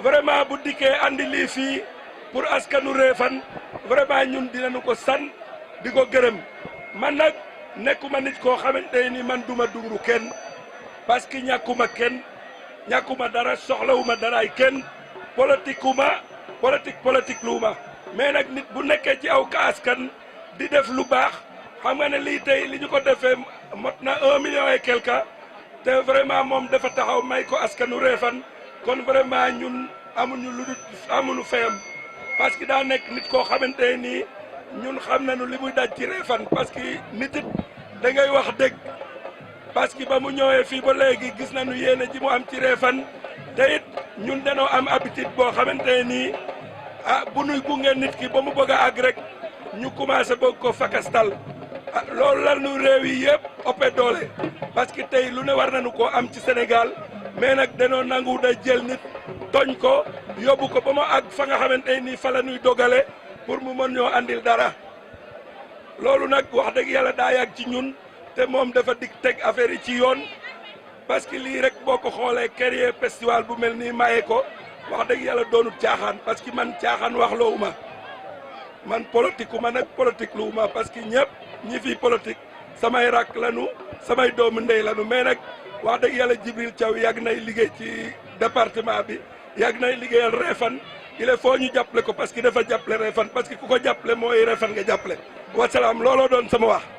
vraiment bu dikkee andi lii fii pour askanu Réfane vraiment ñun dinañu ko san di ko gërëm man nag nekkuma nit koo xamante ni man duma dungru kenn parce que ñàkkuma kenn ñàkkuma dara soxlawuma daraay kenn politique luuma mais nag nit bu nekkee ci aw ka askan di def lu baax xam nga ne lii tey li ñu ko defee mot na 1 million et quelque te vraiment moom dafa taxaw may ko askanu Réfane kon vraiment ñun amuñu lu dul amuñu fayam parce que daa nekk nit koo xamante nii ñun xam nañu li muy daj ci Réfane parce que nit it da ngay wax dëgg parce que ba mu ñëwee fii ba léegi gis nañu yéene ji mu am ci Réfane te it ñun dañoo am habitude boo xamante nii bu nuy gunge nit ki ba mu bëgg a àgg rek ñu commencé bëgg ko fakastal loolu la ñu réew yi yëpp ëppee doole parce que tey lu ne war nañu koo am ci Sénégal mais nag danoo nangu da jël nit tooñ ko yóbbu ko ba mu àgg fa nga xamante nii fa la ñuy dogale pour mu mën ñoo andil dara loolu nag wax dëgg yàlla daa yàgg ci ñun te moom dafa dig teg affaire yi ci yoon parce que lii rek boo ko xoolee créer festival bu mel nii maye ko wax dëgg yàlla doonut caaxaan parce que man caaxaan wax loowuma man politique uma nag politique luuma parce que ñëpp ñi fi politique samay rak lanu samay doomu ndey lanu mais nag wax dëgg yàlla Djibril Thiaw yàgg nay liggéey ci département bi yàgg nay liggéeyal Réfane il faut ñu jàppale ko parce que dafa jàppale Réfane parce que ku ko jàppale mooy Réfane nga jàppale wasalaam looloo doon sama wax